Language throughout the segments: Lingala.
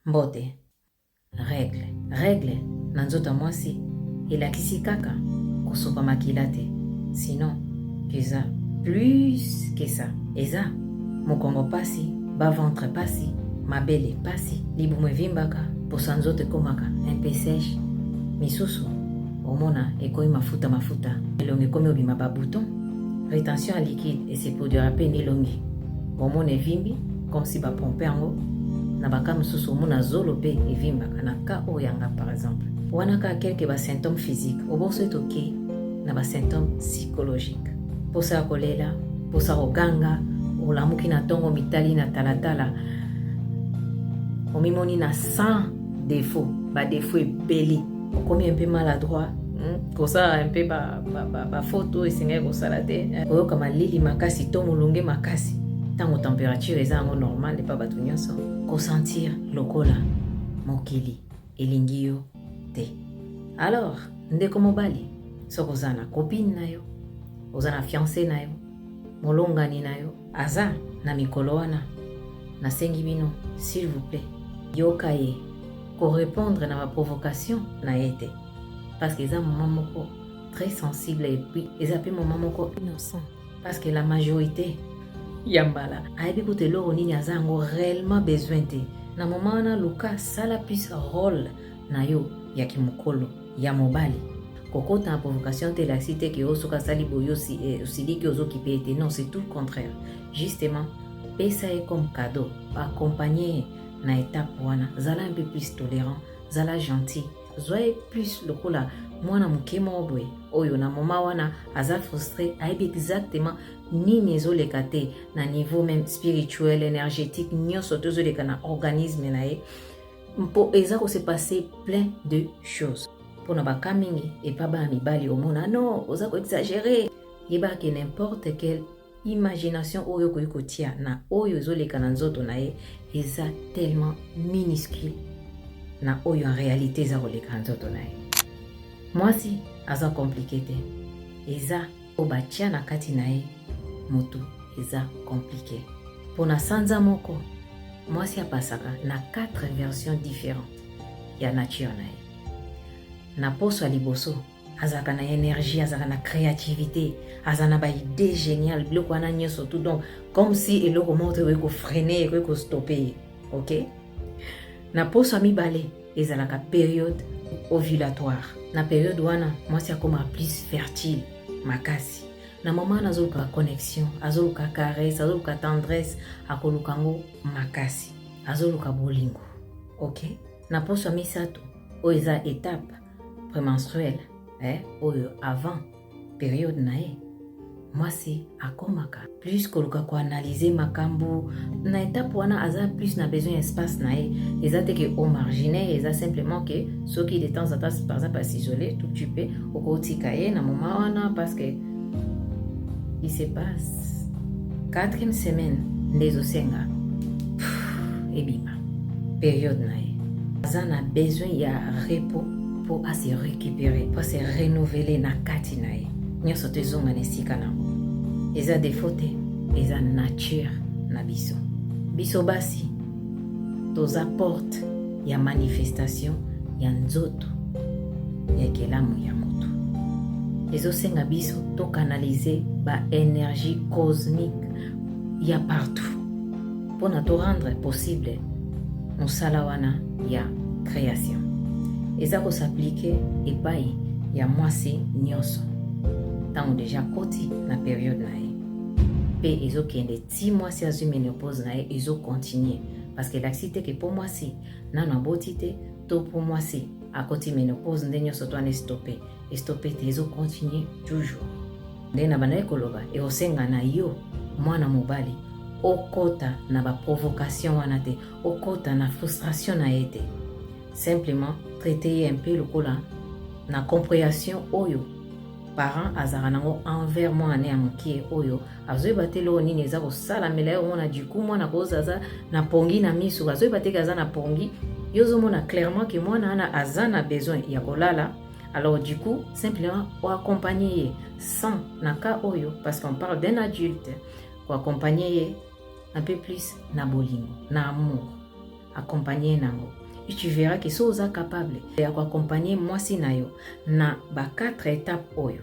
Mbote. Règle. Règle na nzoto ya mwasi elakisi kaka kosopa makila te. Sinon, eza plus que ça. Eza mokongo pasi, bas ventre pasi, mabele pasi, libumu evimbaka, posa nzoto ekomaka un peu sèche, misusu omona ekomi mafuta mafuta, elongi ekomi obima ba bouton, retention ya liquide ese produira pe na elongi, omona evimbi comme si ba pompe yango. Na ba cas mosusu omona zolo pe evimbaka, na cas oyo ya nga par exemple. Wana kaka quelques ba symptômes physiques, oboso ete oke na ba symptômes psychologiques, posa ya kolela, posa koganga, olamuki na tongo mitali na talatala, omimoni na sans défaut, ba défaut ebele, okomi un peu maladroit, kosala un peu ba, ba, ba, ba faute oyo esengaki kosala te, koyoka malili makasi to molunge makasi ntango température eza yango normal epa bato nyonso, kosentir lokola mokili elingi yo te. Alors ndeko mobali, soki oza na copine na yo, oza na fiancé na yo, molongani na yo aza na mikolo wana, nasengi bino s'il vous plaît, yoka ye, korépondre na baprovocation na ye te, parce que eza moment moko très sensible et puis eza pe moment moko innocent, parce que la majorité ya mbala ayebi kutu eloko nini aza yango réellement besoin te. Na moment wana, luka sala plus rôle na yo ya kimokolo ya mobali. Kokota na provocation te elakisi te ke oyo soki asali boye osiliki, ozokipe ye te. Non, c'est tout le contraire. Justement, pesa ye comme cadeau, accompagne ye na étape wana, zala un peu plus tolérant, zala gentil, zwa ye plus lokola mwana moke moko boye oyo na moment wana aza frustré, ayebi exactement nini ezoleka te na niveau même spirituel, énergétique, nyonso to ezoleka na organisme na ye, mpo eza kose passer plein de choses. Mpona baka mingi epa bana mibali, omona non, oza koexagérer. Yeba ke n'importe quelle imagination oyo okoki kotia na oyo ezoleka na nzoto na ye eza tellement minuscule na oyo en réalité eza koleka na nzoto na ye. Mwasi aza compliqué te, eza oyo batia na kati na ye motu eza compliqué. Mpona sanza moko, mwasi apasaka na 4 versions différentes ya nature na ye. Na poso ya liboso, azalaka na énergie, azalaka na créativité, aza na baidée géniale, biloko wana nyonso tout, donc comme si eloko moko te ekoki kofreiner, ekoki kostopper ye, ok. Na poso ya mibale ezalaka période ovulatoire. Na période wana, mwasi akomaka plus fertile makasi. Na mama wana azoluka connexion, azoluka caresse, azoluka tendresse, akoluka yango makasi, azoluka bolingo, ok. Na poso ya misato, oyo eza étape prémenstruelle, oyo avant période na ye, mwasi akomaka plus koluka koanalyser makambo. Na étape wana aza plus na besoin ya espace na ye. Eza te ke omargine, eza simplement ke soki de temps en temps, par exemple, as'isole tout petit peu, okotika ye na moment wana, parce que il se passe. Quatrième semaine nde ezosenga ebima période na ye. Aza na besoin ya repos mpo ase récupérer, mpo ase renouveler na kati na ye, nyonso to ezonga na esika nango. Eza défaut te, eza nature na biso. Biso basi toza porte ya manifestation ya nzoto ya ekelamu ya motu. Ezosenga biso tokanalize baénergie cosmique ya partout mpona torendre possible mosala wana ya création. Eza kos'appliquer epai ya mwasi nyonso ntango déjà koti na période na ye, mpe ezokende ti mwasi azwi ménopause na ye, ezocontinuer, parce que elakisi te ke mpo mwasi nano aboti te to mpo mwasi akoti ménopause nde nyonso to wana estopper. Estopper te, ezocontinuer toujours. Nde na bandaki koloba, ekosenga na yo mwana mobali okota na baprovocation wana te, okota na frustration na ye te. Simplement traite ye un peu lokola na compréhension oyo parent azalaka nango envers mwana ya mokie oyo azoyeba te eloko nini eza kosalamela ye. Omona du coup mwana koza aza na pongi na miso, azoyeba te ke aza na pongi. Yo ozomona clairement ke mwana wana aza na besoin ya kolala. Alors du coup, simplement oaccompagner ye sans, na cas oyo, parce qu'on parle d'un adulte, koaccompagner ye un peu plus na bolingo, na amour, accompagner ye nango. Et tu verras que soki oza capable ya koaccompagne mwasi na yo na ba 4 étapes oyo,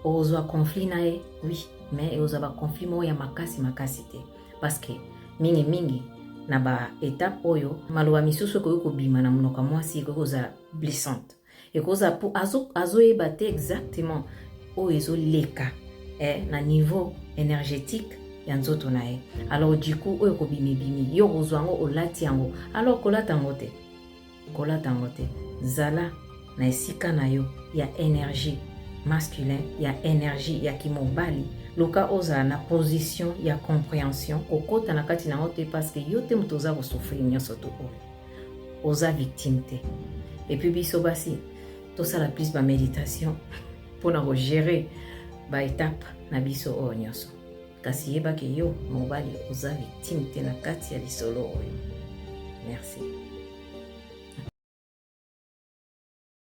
ozwa conflit na ye, oui, mais ozwa baconflit moko ya makasi makasi te, parce que mingimingi na baétape oyo, maloba misusu ekoki kobima na monoko ya mwasi, ekoki kozala blessante, ekozala mpo azoyeba te exactement oyo ezoleka na niveau énergétique ya nzoto na ye. Alors du coup, oyo ekobima ebimi, yo kozwa yango, olati yango. Alors kolata yango te, kolata yango te. Zala na esika na yo ya énergie masculin, ya énergie ya kimobali. Luka ozala na position ya compréhension. Kokɔta na kati na yango te, parce que yo te moto oza kosouffrir nyonso to oyo, oza victime te. Et puis biso basi, tosala plus baméditation mpona kogérer baétape na biso oyo nyonso. Kasi yebaki, yo mobali, oza victime te na kati ya lisolo oyo. Merci.